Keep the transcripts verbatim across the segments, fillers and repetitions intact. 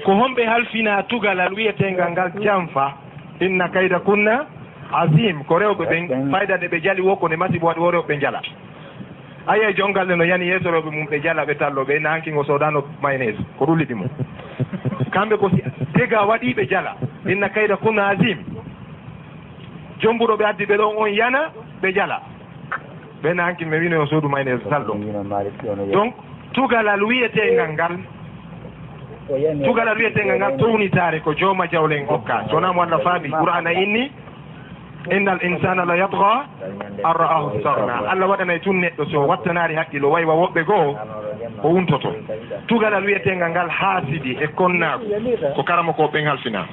Ko honɓe halfinaa tugalal wi'eteengal ngal janfa? Inna kayda kunna azim. Ko rewɓe ɓen, fayda nde ɓe jali wo, ko nde masibo waɗi wo rewɓe ɓe jala. A yi'ay jonngal nde no yani yeeso rewɓe mum, ɓe jala, ɓe tallo, ɓe inna hanki ngo soodano mayonnaise, ko ɗum liɓi mo. Kamɓe ko si dega waɗi, ɓe jala. Inna kayda kunna azim. Jombuɗo ɓe addi ɓe ɗon on yana, ɓe jala. Ɓen hanki mi wino yo soodu mayonnaise tallo. Donc, tugalal wi'eteengal ngal, tugalal wi'eteengal ngal townitaare ko jooma jawle en okka. So wonaa mo Allah faabi, Qur'aana inni, "Innal insana la yatgha an ra'ahu istaghna." Allah waɗanay tun neɗɗo so wattanaari haqqilo, way wa woɓɓe goo, o wuntoto. Tugalal wi'eteengal ngal haasidi e konnaagu, ko karamokooɓe ɓen halfinaa.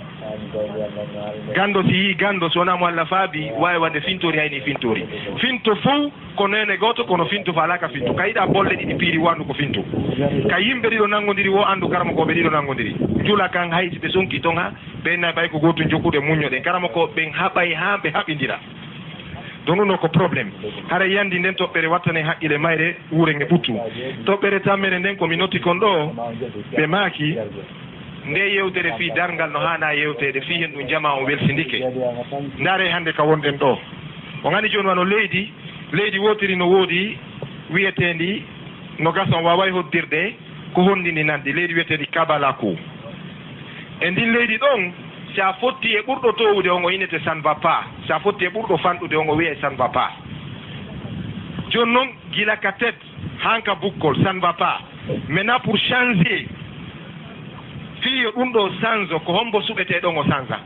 Ganndo si yi'i ganndo, so wonaa mo Allah faabi, waawi waɗde fintori, hayni fintori. Finto fow ko neene gooto, kono finto faalaaka finto. Ka yiɗa bolle ɗiɗi piiri, wo anndu ko finto. Ka yimɓe ɗiɗo nanngondiri, wo anndu karamokooɓe ɗiɗo nanngondiri. Njula kan, hay si ɓe sonki ton ha, ɓe inna ɓay ko gootum jokkude, muññoɗen. Karamokooɓe ɓen haɓay haa ɓe haɓindira. Donc ɗum ɗo ko problème. Hara yandi nden toɓɓere wattane haqqile mayre wuure nge ɓuttu. Toɓɓere tammere nden ko mi notti kon ɗo, ɓe maaki, nde yewtere fii darngal no haanaa yewteede, fii hen ɗum jamaa on welsindike. Ndaare hannde ka wonɗen ɗo. On anndi jooni wano leydi, leydi wootiri no woodi wi'eteendi no gasa on waaway hoddirde, ko honndi ndi nanndi, leydi wi'eteendi Kabalaku. E ndin leydi ɗon, si a fotti e ɓurɗo toowude on, o innete ça ne va pas. Si a fotti e ɓurɗo fanɗude on, o wi'ay ça ne va pas. Jooni non, gila ka tête, han ka bukkol, ça ne va pas. Maintenant, pour changer, fii yo ɗum ɗo sanzo, ko hombo suɓetee ɗon o sanza?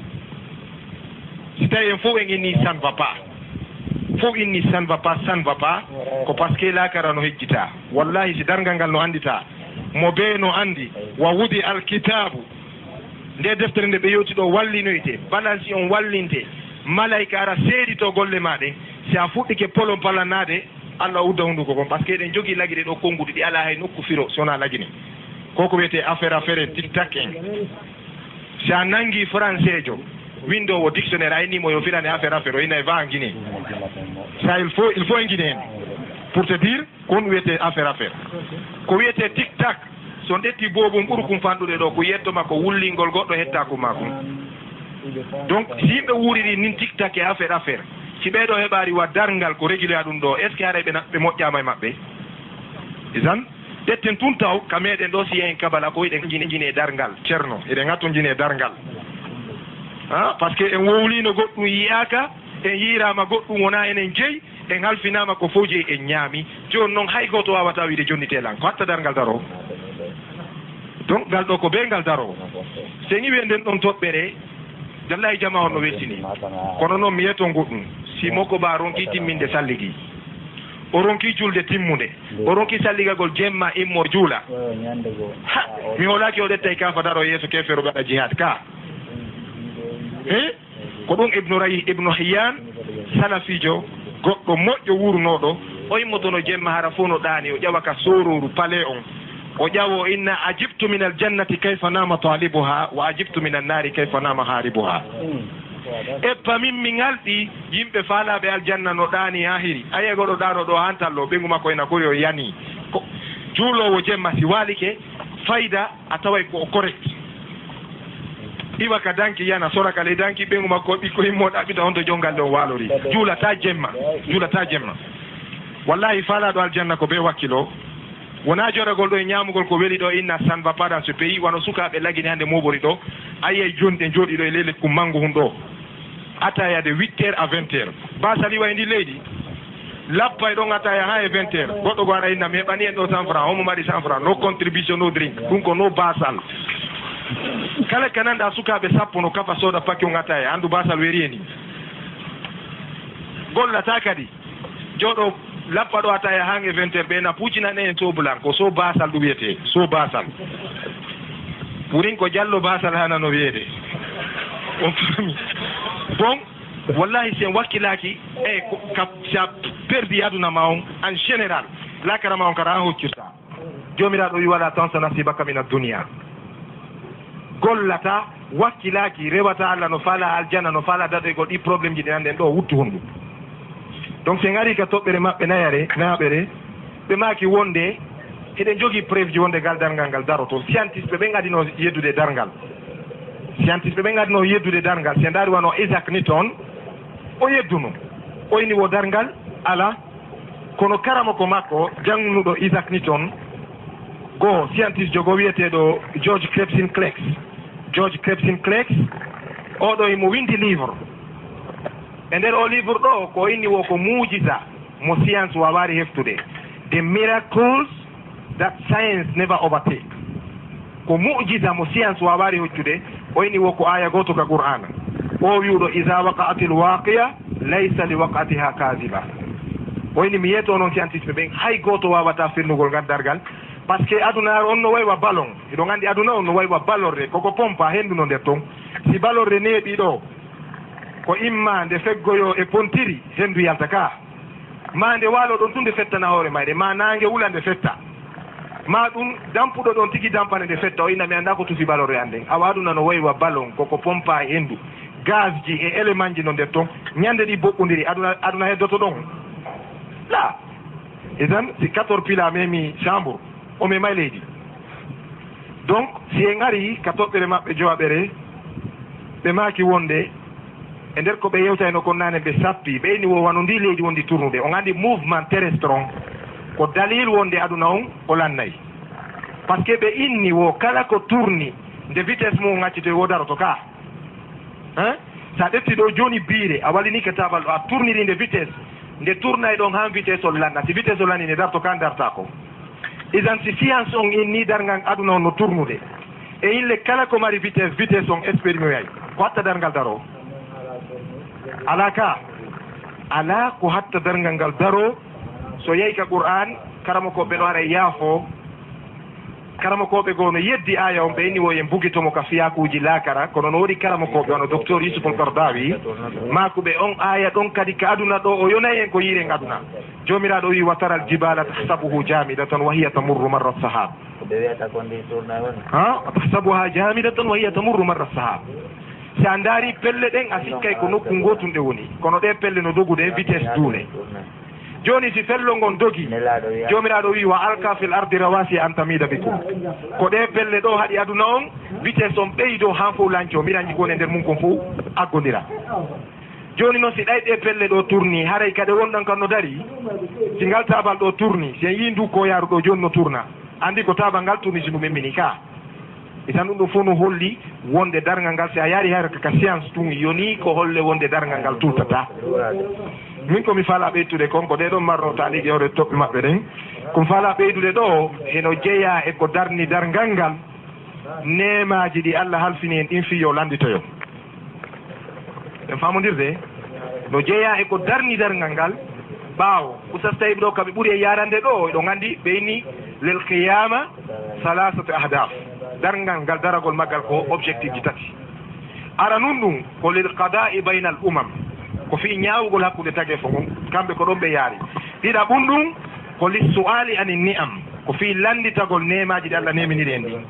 Si tawi en fof en inni ça ne va pas, fof inni ça ne va pas, ça ne va pas, ko parce que laakara no hejjita. Wallahi, si darngal ngal no anndita, mo bee no anndi, wa wudi alkitaabu, nde deftere nde ɓe yewti ɗo wallinoyte, balansi on wallinte, malayka ara seedito golle ma ɗen. Si a fuɗɗike polon palanaade, Allah udda hunduko kon, parce que eɗen jogii lagine ɗo konnguɗi, ɗi alaa hay nokku firo si wonaa lagine. Ko ko wiyetee affaire affaire en, tiktak en. Si a nanngi faranseejo winndoowo dictionnaire, a inni mo yo firane affaire affaire, o inna e va en Guinée. Ça, il faut, il faut en Guinée en. Pour te dire, ko ɗum wiyetee affaire affaire. Ko wiyetee tiktak, so on ƴetti boobum ɓurkum fanɗude ɗo, ko yetto makko wullingol goɗɗo hettaku makko. Donc, si yimɓe wuuriri nin tiktak e affaire affaire, si ɓee ɗo heɓaari wa darngal ko régulier ɗum ɗo, est-ce que haray ɓe na-, ɓe moƴƴaama e maɓɓe? Isan, ƴetten tun taw, ka meɗen ɗo, si en kabala ko eɗen jine, jine darngal, Ceerno, eɗen ŋatton jine darngal. Ah, parce que en wowlino goɗɗum yi'aaka, en yiiraama goɗɗum wonaa enen jeyi, en halfinaama ko fof jeyi en ñaami. Jooni non hay gooto waawataa wiide jonnitee lan, ko hatta darngal daroo. Donc, ngal ɗo ko bee ngal daroo. So en iwii e nden ɗon toɓɓere, Wallahi, jamaa on no weltini. Kono noon, mi yeto goɗɗum. Si Moko Ba ronki timminde salligi, o ronki julde timmunde, o ronki salligagol jemma, immo juula. Ha, mi hoolaaki o ƴettay kaafa daro yeeso keefeero ɓe waɗa jihaad ka. He? Ko ɗum Ibnu Ray-, Ibnu Hiyyan, salafiijo, goɗɗo moƴƴo wuurnooɗo, o immotono jemma hara fof no ɗaani, o ƴawa ka soorooru palais on. O ƴawa, o inna, "Ajibtu min aljannati kayfa nama talibuha, wa ajibtu min annaari kayfa nama haribuha." Eppa min, mi ŋalɗi yimɓe faalaaɓe aljanna no ɗaani haa hiri. A yi'ay goɗɗo ɗaano ɗo haa tallo, ɓeyngu makko ena kori, o yanii. Ko juuloowo jemma si waalike, fayda, a taway ko o correct. Iwa ka danki, yana sora ka ley danki, ɓeyngu makko, ɓikkoy immo ɗaɓɓita on to jonngal ɗon waalori. Juulataa jemma, juulataa jemma. Wallahi, faalaaɗo aljanna ko bee wakkilo. Wonaa jodagol ɗo e ñaamugol ko weli ɗo, inna ça ne va pas dans ce pays, wano sukaaɓe lagine hannde moobori ɗo. A yi'ay jooni ɗe njooɗi ɗo e ley lekku manngu hun ɗo. Ataaya de huit heures à vingt heures. Baasal iwa e ndi leydi. Lappay ɗon ataaya haa e vingt heures. Goɗɗo go ara inna, "Mi heɓani en ɗo cent francs, homo mari cent francs, no contribution, no drink." Ɗum ko no baasal. Kala ka nanɗa sukaaɓe sappo no kafa sooda paki on ataaya, anndu baasal weeri e ni. Gollataa kadi. Jooɗo lappa ɗo ataaya haa e vingt heures, ɓe na puccinane en sobulan, ko so baasal ɗum wiyetee, so baasal. Wurin ko jallo baasal hana no wiyeede. On faami? Bon, wallahi, si en wakkilaaki, e ko, ka, si a perdi aduna ma on, en général, laakara ma on kara a hoccirta. Joomiraaɗo wi, "Wala tansa nasibaka mina dunya." Gollata, wakkilaaki, rewata Allah no faala aljanna, no faala dadoygol, ɗi problème ji ɗi nanɗen ɗo, wuttu honɗum. Donc, si en ari ka toɓɓere maɓɓe nayare, naɓere, ɓe maaki wonde Hiɗen jogii preuve ji wonde ngal darngal ngal daroto. Scientiste ɓe ɓen adino yeddude darngal. Scientiste ɓe ɓen adino yeddude darngal. Si en ndaari wano Isaac Newton, o yedduno. O inni wo darngal alaa. Kono karamoko makko, jannguɗo Isaac Newton, goo, scientiste jogo wiyeteeɗo George Crepsin Clex. George Crepsin Clex, oɗo imo winndi livre. E nder o livre ɗo, ko inni wo ko muujiza mo science waawaari heftude. The miracles that science never overtake. Ko mu'jiza mo science waawaari hoccude, o inni wo ko aaya gooto ka Qur'aana. O wi'uɗo, "Iza waqa'atil waqi'a, laysa li waqa'atiha kaziba." O inni, mi yeeto onon scientiste ɓen, hay gooto waawataa fennugol ngal dargal. Parce que aduna on no way wa ballon. Hiɗon anndi aduna on no way wa ballorre. Koko pompa henndu no nder ton. Si ballorre neeɓi ɗo, ko imma nde feggoyo e pontiri, henndu yalta ka. Ma nde waalo ɗon tun nde fettana hoore mayre, ma naange wula nde fetta. Ma ɗun dampuɗo ɗon tigi dampane nde fetta, o inna mi anndaa ko tufi ballorre an nden. Awa aduna no way wa ballon, koko pompa e henndu. Gaz ji e élément ji no nder ton. Ñande ɗi boɓɓondiri, aduna, aduna heddoto ɗon. La. Idan, si caterpillar memi chambre, o memay leydi. Donc, si en ari ka toɓɓere maɓɓe jowaɓere, ɓe maaki wonde, e nder ko ɓe yewtayno kon naane, ɓe sappi, ɓe inni wo wano ndi leydi wondi turnude. On anndi mouvement terrestre on, ko dalil wonde aduna on o lannay. Parce que ɓe inni wo kala ko turni, nde vitesse mum on accitoy wo daroto ka. Hein? Sa ƴetti ɗo jooni biire, a walini ka tabal ɗo, a turniri nde vitesse, nde turnay ɗon han vitesse on lanna. Si vitesse on lanni, nde darto ka, nde dartaako. Idan, si science on inni darngal aduna on no turnude, e ille kala ko mari vitesse, vitesse on exprimé ay, ko hatta darngal daro? Alaa ka. Alaa ko hatta darngal ngal daro. So yehi ka Qur'an, karamokooɓe no ara yaafo. Karamokooɓe goo no yeddi aaya on, ɓe inni wo yen bugito mo ka fiyakuuji laakara, kono no woodi karamokooɓe wano Docteur Yusuf Al-Qaradawi, maakuɓe on aaya ɗon kadi ka aduna ɗo, o yonay en ko yiiren aduna. Joomiraaɗo wi'i, "Wa taral jibala tahsabuhu jamidatan wa hiya tamurru marra sahab." Ko ɓe wi'ata kon ndi tourna woni? Ha? "Tahsabuha jamidatan wa hiya tamurru marra sahab." Si a ndaari pelle ɗen, a sikkay ko nokku ngootun ɗe woni. Kono ɗe pelle no dogude vitesse duule. Jooni si fello ngon dogi, Nelaaɗo wi'a, Joomiraaɗo wi'i, "Wa alqa fil ardi rawasiya an tamida bikum." Ko ɗe pelle ɗo haɗi aduna on, vitesse on ɓeydo han fow lanco, miranji ko woni e nder mun kon fow aggondira. Jooni non si ɗay ɗe pelle ɗo turni, haray kade wonɗon kan no dari, si ngal tabal ɗo turni, si en yii ndu ko yaaru ɗo jooni no turna, anndi ko tabal ngal turni si ndu memmini ka. Isan ɗum ɗo fof no holli wonde darngal ngal, si a yaari hara ka science tun, yoni ko holle wonde darngal ngal tuutata. Min ko mi faalaa ɓeydude kon, ko ɗee ɗon marno taaliiɓe hoore toɓɓe maɓɓe ɗen. Ko mi faalaa ɓeydude ɗo, heno jeyaa e ko darni darngal ngal, neemaaji ɗi Allah halfini en ɗin fii yo lannditoyo. En faamondirde, no jeyaa e ko darni darngal ngal ɓaawo. Oustaz Taib ɗo, ka ɓe ɓuri e yaarande ɗo, eɗon anndi ɓe inni lil qiyama salasatu ahdaf. Darngal ngal, daragol maggal ko objectif ji tati. Aranun ɗum ko lil qada'i baynal umam, ko fii ñaawugol hakkunde tageefo ngon, kamɓe ko ɗon ɓe yaari. Ɗiɗaɓun ɗum ko lis su'ali anin ni'am, ko fii lannditagol neemaaji ɗi Allah neeminiri en ɗin.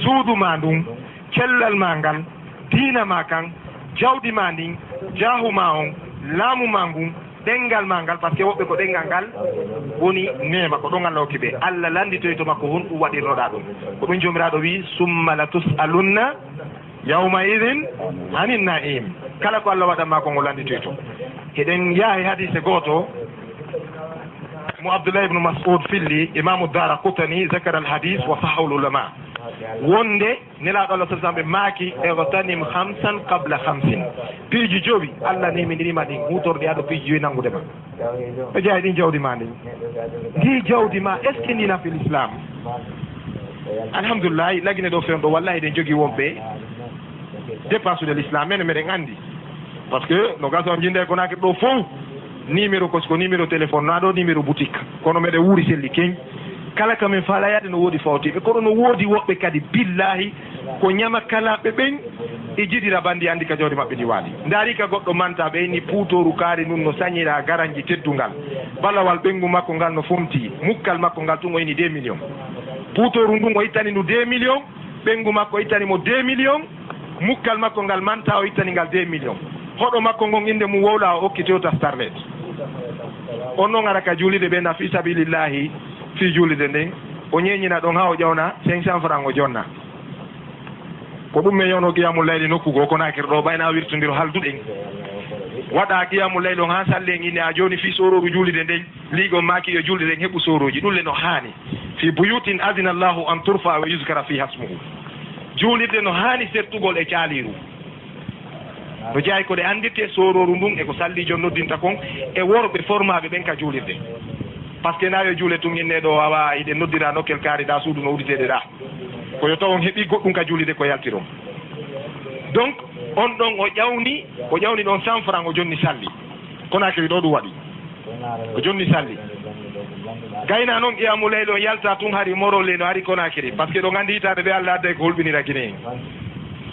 Suudu maa ndun, cellal maa ngal, diina maa kan, jawdi maa ndin, jaahu maa on, laamu maa ngun, ɗenngal maa ngal, parce que woɓɓe ko ɗenngal ngal woni neema, ko ɗon Allah hokki ɓe. Allah lannditoyto ma ko honɗum waɗirnoɗaa ɗum. Ko ɗum Joomiraaɗo wi'i, "Summa la tus'alunna yawma idin anin na'im." Kala ko Allah waɗan maa ko ngo lannditoyto. Hiɗen yaha e hadiise gooto mo Abdullah ibn Mas'ud filli, Imaamu Dara Qutani zakara al hadis wa sahahul ulama. Wonde Nelaaɗo Allah sallallahu alaihi wasallam ɓe maaki, "Ightanim khamsan qabla khamsin." Piiji jowi, Allah neeminiri ma ɗin, huutorɗi haa ɗo piiji jowi nanngude ma. Ɓe jeyaa ɗin jawdi ma ndin. Ndi jawdi ma, est-ce que ndi na fil Islam? Alhamdulillah, lagine ɗo fewndo, wallahi ɗen jogii wonɓe dépasse de l'Islam, men meɗen anndi. Parce que no gasa on jinnde ko naake ɗo fow, numéro kos ko numéro téléphone, na ɗo numéro boutique. Kono meɗen wuuri selli keñ. Kala ka min faala yaade no woodi fawtiiɓe, kono no woodi woɓɓe kadi, billahi, ko ñama kalaaɓe ɓen e jidira banndi anndi ka jawdi maɓɓe ndi waali. Ndaari ka goɗɗo manta, ɓe inni puutooru kaari ndun no sañira garanji teddungal. Balawal ɓenngu makko ngal no fomti, mukkal makko ngal tun o inni deux millions. Puutooru ndun o ittani ndu deux millions, ɓenngu makko ittani mo deux millions, mukkal makko ngal manta o ittani ngal deux millions. Hoɗo makko ngon innde mum wowla o okki Toyota Starlet. On non ara ka juulirde ɓe na fi sabilillahi fii juulirde nden. O ñeeñina ɗon haa o ƴawna cinq cents francs o jonna. Ko ɗum men yewno qiyamul layli nokku goo Konaakiri ɗo, ɓayna wirtondiro halduɗen. Waɗa qiyamul layli on haa salli en inni a jooni fii soorooru juulirde nden, liigo maaki yo juulirde en heɓu soorooji. Ɗum le no haani. Fi buyutin adina Allahu an turfa wa yuzkara fiha ismuhu. Juulirde no haani sertugol e caaliiru. No jeyaa e ko ɗe anndirtee soorooru ndun e ko salliijo noddinta kon e worɓe formaaɓe ɓen ka juulirde. Parce que na yo juule tun inne ɗo awa hiɗen noddira nokkel kaari ɗa suudu no uditeede ɗa. Ko yo taw on heɓii goɗɗum ka juulirde ko yaltiron. Donc, on ɗon o ƴawni, o ƴawni ɗon cent francs o jonni salli. Konaakiri ɗo ɗum waɗi. O jonni salli. Gayna non qiyamul layli on yalta tun hari morol le no ari Konaakiri. Parce que ɗon anndi hitaande ɓe Alla adday ko hulɓinira Gine en.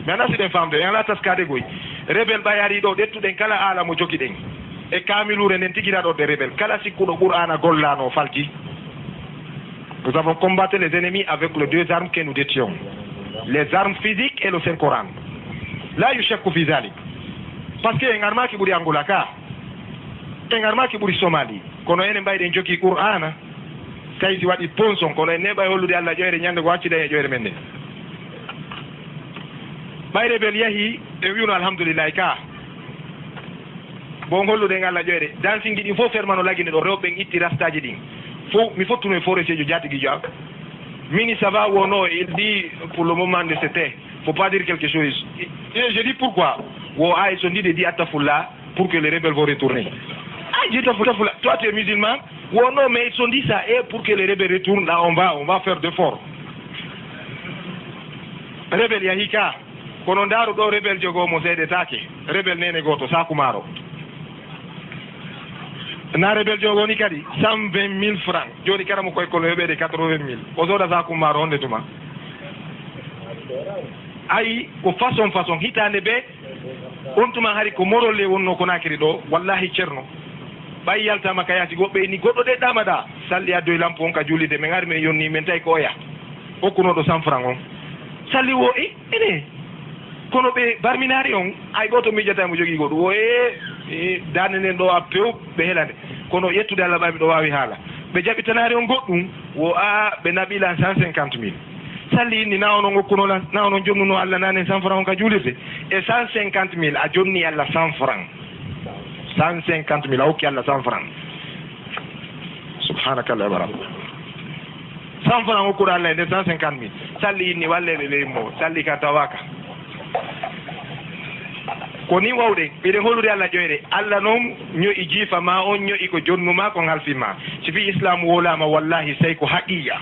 Mais ana siɗen famde, en ala taskaade goy. Rebel ɓay ari ɗo, ƴettuɗen kala aala mo jogiɗen. E kaamiluure nden tigi raɗorde rebel. Kala sikkuɗo Qur'aana gollano falti. Nous avons combattu les ennemis avec les deux armes que nous détenions. Les armes physiques et le Saint Coran. La yushakku fi zalik. Parce que en armaki ɓuri Angola ka. En armaki ɓuri Somali. Kono enen mbayɗen jogii Qur'aana. Tawi si waɗi ponson, kono en neeɓay hollude Alla ƴoyre ñande ko accida e ƴoyre men nden. Ɓay rebel yahi, en wi'uno alhamdulillahi ka. Bon holluɗen Alla ƴoyre. Dansingi ɗin fof fermano lagine ɗo, rewɓe ɓen itti rastaaji ɗin. Fof, mi fottuno e foreseejo jaatigiijo am. Mini ça va wo no, il dit pour le moment de c'était. Faut pas dire quelque chose. Et je dis pourquoi. Wo ay so ndide di attafulla pour que les rebelles vont retourner. Ah, je t'affula, toi tu es musulman. Wo no, mais so ndi ça est pour que les rebelles retournent, là on va, on va faire d'efforts. Rebel yahi ka. Kono ndaaru ɗo rebel jogo mo seedetaake. Rebel nene gooto, saaku maaro. Na rebel jogo ni kadi cent vingt mille francs. Jooni kala mo koye kono yoɓeede quatre-vingt mille. O sooda saaku maaro honde tuma? Ayi, ko façon façon. Hitaande be, on tuma hari ko morol le wonno Konaakiri ɗo. Wallahi Ceerno. Ɓay yaltama ka yaasi goɗɗo inni goɗɗo de ɗama ɗa. Salli addoy lampo on ka juulirde. Men ari men yonni men tawi ko oya. Okkunooɗo cent francs on. Salli wo, e, ene. Kono ɓe barminaari on, hay gooto miijata mo jogii goɗɗum. Wo, e, e, daande nden ɗo a pew, ɓe helande. Kono ƴettude Alla ɓay miɗo waawi haala. Ɓe jaɓitanaari on goɗɗum, wo a, ɓe naɓi lan cent cinquante mille. Salli inni na onon okkuno lan, na onon jonnuno Alla nanen cent francs on ka juulirde. E cent cinquante mille, a jonni Alla cent francs. Cent cinquante mille, a hokki Alla cent francs. Subhanaka Allah wa bihamdika. Cent francs okkuɗo Alla e nder cent cinquante mille. Salli inni walleɓe ɓe immo. Salli ka tawaka. Ko ni wawɗen, miɗen holude Alla ƴoyre. Alla non ño'i jiifa ma, on ño'i ko jonnu ma, ko ngalfi ma. Si fii Islam wowlama, wallahi, sey ko haqiqa.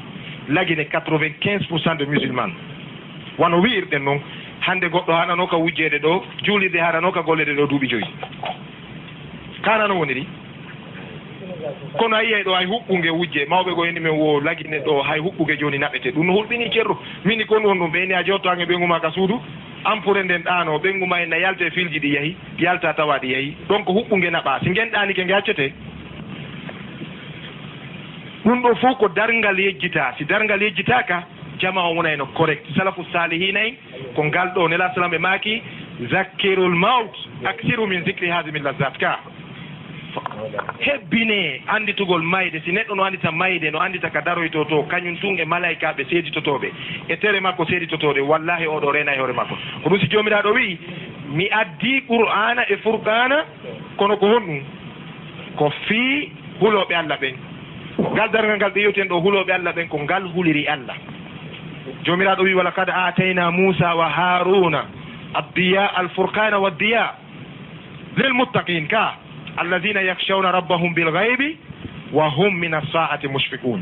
Lagine quatre-vingt-quinze pour cent de musulmans. Wano wi'irɗen non, hande goɗɗo haɗano ka wujjeede ɗo, juulirde haɗano ka gollede ɗo duuɓi joyi. Ka nano woniri. Kono a yiyay ɗo hay huɓɓunge wujje, mawɓe go inni men wo lagine ɗo hay huɓɓunge jooni naɓete. Ɗum no hulɓini ceerɗo. Mini kon won ɗum, ɓe inni a jotto ange ɓe nguma ka suudu, ampure nden ɗaano, ɓe nguma en na yalte e filji ɗi yahi, yalta tawa ɗi yahi. Donc huɓɓunge naɓa, si ngen ɗaanike nge accete. Ɗum ɗo fof ko darngal yejjita, si darngal yejjitaka, jama on wona eno correct. Salafu salihina en, ko ngal ɗo Nela salam ɓe maaki, zakkirul maut, aksiru min zikri hazimi lazat ka. Hebbine annditugol mayde, si neɗɗo no anndita mayde, no anndita ka daroyto to, kañum tun e malaykaaɓe seeditotooɓe, e tere makko seeditotooɗe, wallahi oɗo reena e hoore makko. Ko ɗum si Joomiraaɗo wi'i, mi addi Qur'aana e Furqaana, kono ko honɗum? Ko fii hulooɓe Alla ɓen. Ngal darngal ngal ɓe yewten ɗo, hulooɓe Alla ɓen, ko ngal huliri Alla. Joomiraaɗo wi'i, "Wa laqad aatayna Muusa wa Haaruuna addiya, al-furqaana wa diya lil muttaqin." Ka, "Alladhina yakhshawna rabbahum bil ghaybi wa hum min as-saa'ati mushfiqun."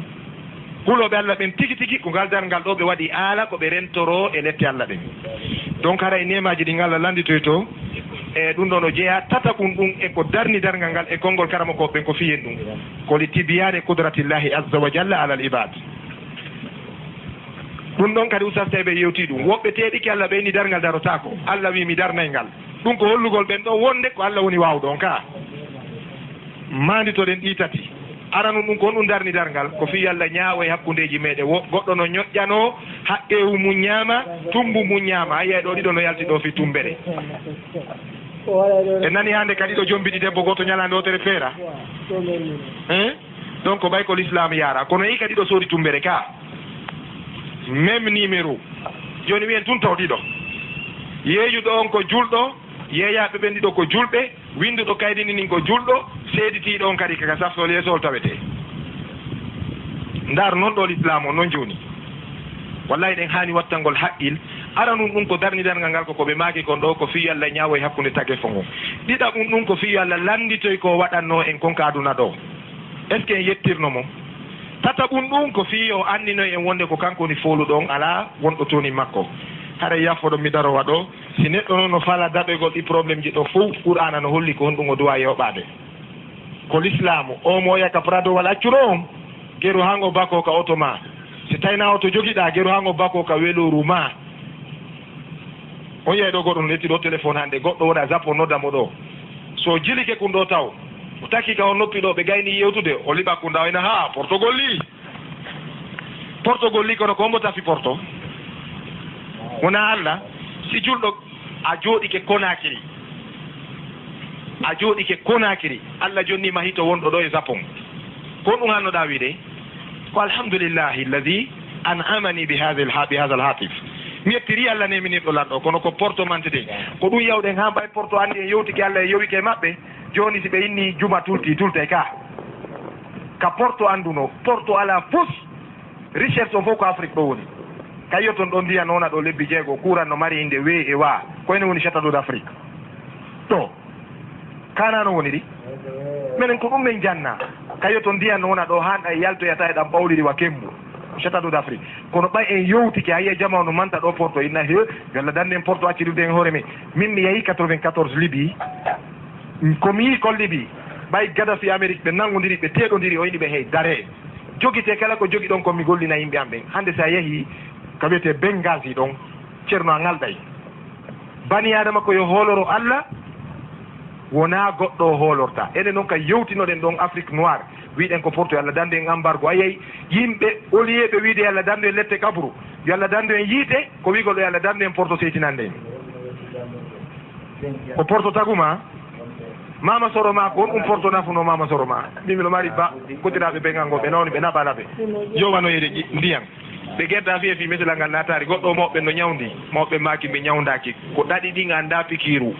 Hulooɓe Alla ɓen tigi tigi, ko ngal darngal ɗo ɓe waɗi aala ko ɓe rentoroo e lette Alla ɗen. Donc, haray neemaaji ɗin Alla lannditoyto, e ɗum ɗo no jeyaa tataɓum ɗum e ko darni darngal ngal e konngol karamokooɓe ɓen ko fiyen ɗum. Ko li tibyaani qudratillahi azza wa jalla alal ibaad. Ɗum ɗon kadi Oustaz Taïba yewti ɗum. Woɓɓe teeɗike Alla ɓe inni darngal darotaako. Alla wi'i mi darnay ngal. Ɗum ko hollugol ɓen ɗon wonde ko Alla woni waawɗo on ka. Maanditoɗen ɗi tati. Aranun ɗum ko honɗum darni darngal? Ko fii Alla ñaawo e hakkundeeji meɗen. Wo-, goɗɗo no ñoƴƴanoo, haqqeewu mum ñaama, tummbu mum ñaama. A yiyay ɗo ɗiɗo no yalti ɗo fii tummbere. En nani hannde ka ɗiɗo jombiɗi debbo gooto ñalaande wootere feera. Hein? Donc ko ɓay ko l'islam yaara. Kono yi ka ɗiɗo soodi tummbere ka. Même numéro. Jooni wiyen tun taw ɗiɗo. Yeeyuɗo on ko julɗo, yeeyaaɓe ɓen ɗiɗo ko julɓe, winnduɗo kaydi ndin ko julɗo, seeditiiɗo on kadi ka saftool yeeso ol tawetee. Ndaar non ɗo Lislaam on non jooni. Wallahi, ɗen haani wattangol haqqil. Aranun ɗun ko darni darngal ngal ko ko ɓe maaki kon ɗo, ko fii yo Allah ñaawoy hakkunde tageefo ngon. Ɗiɗaɓun ɗun ko fii yo Allah lannditoy ko waɗannoo en kon ka aduna ɗo. Est-ce que en yettirno mo? Tataɓun ɗun ko fii yo o anndinoy en wonnde ko kanko woni fooluɗo on, alaa wonɗo toonin makko. Haray yafoɗon mi darowa ɗo, si neɗɗo non no faalaa daɗoygol ɗi problème ji ɗo fow, Qur'aana no holli ko honɗun o duwaa yooɓaade. Ko Lislaamu, o mo oya ka Prado walla accuro on, geru haa ngo bakoo ka oto maa. Si taynaa oto jogiɗaa, geru haa ngo bakoo ka welooru maa. On yi'ay ɗo goɗɗo no ƴetti ɗo téléphone hannde, goɗɗo wona Japon nodda mo ɗo. So o jilike kun ɗo taw, o taki ka on noppi ɗo, ɓe gayni yewtude, o liɓa kun ɗa, o ina, haa, portogol li. Portogol li, kono ko hombo tafi porto? Wona Allah. Si julɗo, a jooɗike Konakiri. A jooɗike Konakiri. Allah jonni ma hito wonɗo ɗo e Japon. Ko ɗum hannoɗaa wiide? Ko alhamdulillahi alladhi an'amani bi hadha al-, bi hadha al-hatif. Mi yettiri Allah neminirɗo lan ɗo, kono ko porto mantete. Ko ɗum yawɗen haa mbay porto anndi en yewtike Allah e yowike e maɓɓe. Jooni si ɓe inni juma tulti, tultay ka. Ka porto annduno, porto alaa fus. Richesse on fof ko Afrique ɗo woni. Kayyo ton ɗo ndiyan wona ɗo lebbi jeego, kuuran no mari innde wee e waa. Ko ene woni Château d'Afrique. Ɗo. Kana no woniri? Menen ko ɗum men janna. Kayyo ton ndiyan wona ɗo han ay yaltoyata e ɗam ɓawliri wa kemmu. Château d'Afrique. Kono ɓay en yewtike, a yiya jama no manta ɗo porto, inna he, yo Allah danne en porto accidude en hoore men. Min mi yahi quatre-vingt-quatorze Libye. Ko mi yi kon Libye. Ɓay Gaddafi Amérique ɓe nangodiri, ɓe teɗodiri, o yiɗi ɓe hey dare. Jogite kala ko jogiɗon kon mi gollina yimɓe am ɓen. Hande sa yahi ka wiyete Benghazi ɗon, Ceerno a ŋalɗay. Bani Adama ko yo hooloro Allah, wona goɗɗo o hoolorta. Enen non ka yewtinoɗen ɗon Afrique noire, wiɗen ko porto yo Allah dandu en embargo. Ayay, yimɓe, au lieu ɓe wiide yo Allah dandu en lette kabru, yo Allah dandu en yiite, ko wiigol ɗo yo Allah dandu en porto seytinande en. Ko porto taguma? Mama Soro ma, ko on ɗum porto nafuno Mama Soro ma? Min miɗo mari ba, kotiraaɓe ɓe ngango, ɓe nawni, ɓe naɓa laɓe. Yowanoyde ƴi-, ndiyan. Ɓe gedda fi e fi metelal ngal naataari. Goɗɗo mawɓe no ñawndi, mawɓe maaki ɓe ñawndaaki. Ko ɗaɗi ɗin annda pikiiru.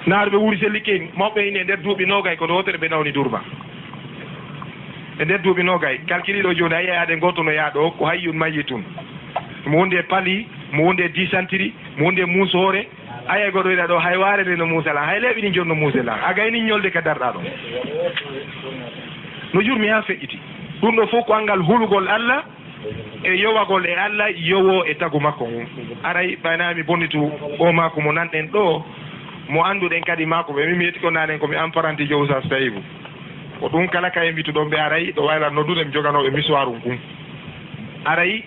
Naaru ɓe wuuri selli ken, mawɓe ine nder duuɓi noogay, ko ɗo wootere ɓe nawni durba. E nder duuɓi noogay, kalkiliiɗo jooni, a yi'ay aaden gooto no yaa ɗo, ko hayyun mayyitun. Mo wondi e pali, mo wondi e disantiri, mo wondi e muusoore, a yi'ay goɗɗo wi'a ɗo, hay waare nde no muusa lan, hay leeɓi ɗin jooni no muusa lan. A gayni ñolde ka darɗaa ɗon. No jurmi haa feƴƴiti. Ɗum ɗo fof ko anngal hulugol Allah e yowagol e Allah, yowo e tagu makko ngun. Aray, ɓayna mi bonnitu o maaku mo nanɗen ɗo, mo annduɗen kadi maaku ɓe. Min mi yetti ko naanen ko mi amparanti jo Oustaz Taïbou. Ko ɗum kala ka e mbituɗon ɓe aray, ɗo wayla noddude mi joganooɓe miswaaru ngun. Aray,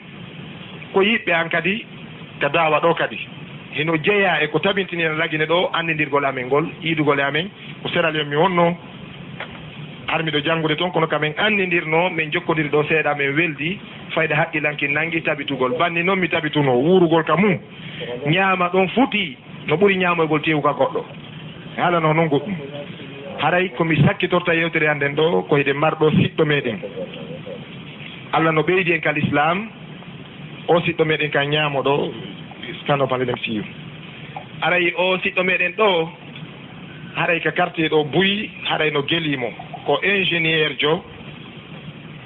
ko yiɓɓe an kadi, ka daawa ɗo kadi. Hino jeyaa e ko tabintini en Lagine ɗo, anndindirgol amen ngol, iidugol e amen, ko Sierra Leone mi wonno. Har miɗo janngude toon, kono ka men anndindirno, men jokkodiri ɗo seeɗa, men weldi, fayda haqqillanki nanngi tabitugol. Banni noon mi tabituno, wuurugol ka mum, ñaama ɗon futi, no ɓuri ñaamoygol teewu ka goɗɗo. E alano noon goɗɗum. Haray ko mi sakkitorta yewtere an nden ɗo, ko hiɗen marɗo siɗɗo meɗen. Allah no ɓeydi en ka Lislaam, o siɗɗo meɗen ka ñaamo ɗo, stand up and let them see you. Haray o siɗɗo meɗen ɗo, haray ka quartier ɗo buy, haray no gelii mo. Ko ingénieur jo,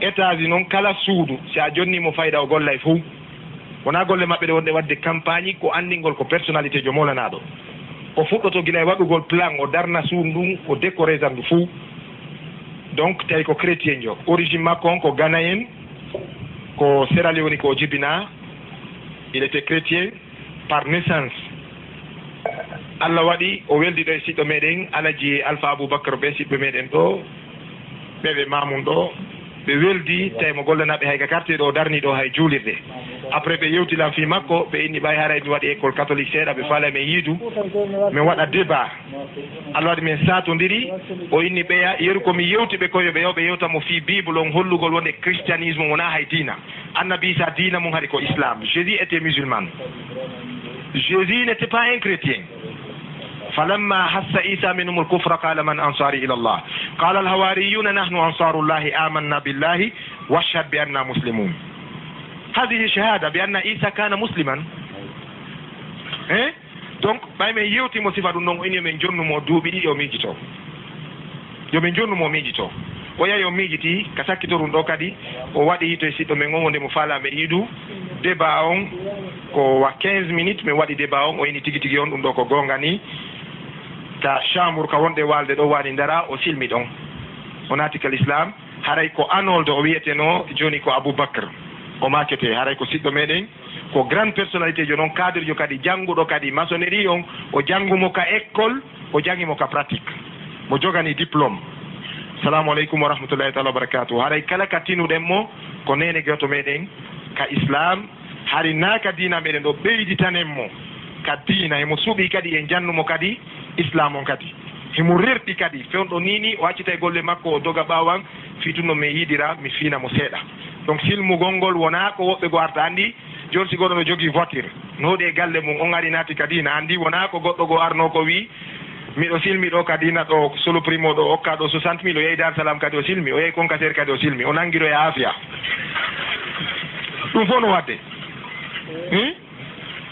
étage noon kala suudu, si a jonni mo fayda o gollay fow. Wonaa golle maɓɓe ɗe wonde waɗde campagne, ko anndingol ko personnalité jo mawlanaaɗo. O fuɗɗoto gila e waɗugol plan, o darna suudu ndun, o décorer ndu fow. Donc, tawi ko chrétien jo. Origine makko on ko Ghanéen, ko Sierra Leone ko o jibinaa. Il était chrétien par naissance. Allah waɗi o weldi ɗo e siɗɗo meɗen, Alaji Alpha Aboubacar ɓe siɗɓe meɗen ɗo. Ɓe ɓe Mamoun ɗo, ɓe weldi, tawi mo gollanaaɓe hay ka quartier ɗo o darni ɗo hay juulirde. Après ɓe yewti lan fii makko, ɓe inni ɓay haray mi waɗi école catholique seeɗa, ɓe faala men yiidu, min waɗa débat. Allah waɗi men saatondiri, o inni ɓeya, yeru ko mi yewti ɓe ko yo ɓe, yo ɓe yewta mo fii Bible on hollugol wonde christianisme wonaa hay diina. Annabi Isa diina mum hari ko Islam. Jésus était musulman. Jésus n'était pas un chrétien. فلما أحس عيسى منهم الكفر قال من أنصاري إلى الله؟ قال الحواريون نحن أنصار الله آمنا بالله واشهد بأننا مسلمون. Hadihi shahada bi anna Isa kana musliman. Eh? Donc, ɓay men yewti mo sifa ɗum ɗon, o ini yo men jonnu mo duuɓi ɗiɗi o miijito. Yo men jonnu mo o miijito. O yahi o miijiti, ka sakkitorum ɗo kadi, o waɗi hito e siɗɗo men on, wonde mo faalaa men yiidu. Débat on, ko wa quinze minutes, men waɗi débat on, o ini tigi tigi on, ɗum ɗo ko goonga ni. Ka chambre ka wonɗe waalde ɗo waani ndara, o silmi ɗon. O naati ka l'islam, haray ko Arnold o wiyetenoo, jooni ko Abou Bakr. O maakete, haray ko siɗɗo meɗen, ko grande personnalité jo non, cadre jo kadi, jannguɗo kadi maçonnerie on, o janngu mo ka école, o janngi mo ka pratique. Mo jogani diplôme. Salamu aleykum wa rahmatullahi taala wa barakatuh. Haray kala ka tinuɗen mo, ko neene goto meɗen ka islam, hari naa ka diina meɗen ɗo ɓeyditanen mo ka diina, himo suuɓi kadi e jannu mo kadi islam on kadi. Himo rerɗi kadi, fewndo nini, o accita e golle makko, o doga ɓaawan, fii tun no mi yiɗira, mi fiina mo seeɗa. Donc, silmugol ngol wonaa ko woɓɓe goo arta anndi, jooni si goɗɗo no jogii voiture, no hoɗi e galle mum, on ari naati ka diina, anndi wonaa ko goɗɗo goo arnoo ko wii, miɗo silmi ɗo ka diina ɗo, solo primo ɗo, okka ɗo soixante mille, o yehi Dar Salam kadi o silmi, o yehi Konkaseer kadi o silmi, o nangiro e aafiya. Ɗum fof no waɗde. Hmm?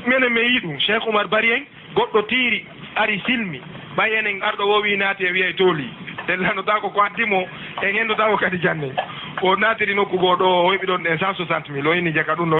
Menen mi yii ɗum, Cheikh Oumar Bari en, goɗɗo tiiri, ari silmi. Ɓay enen arɗo o wii naati e wiyay tooli. En lannotaako ko addi mo, en henndotaako kadi janne. O naatiri nokku goo ɗo, o heɓi ɗon ɗen cent soixante mille, o inni jaka ɗum no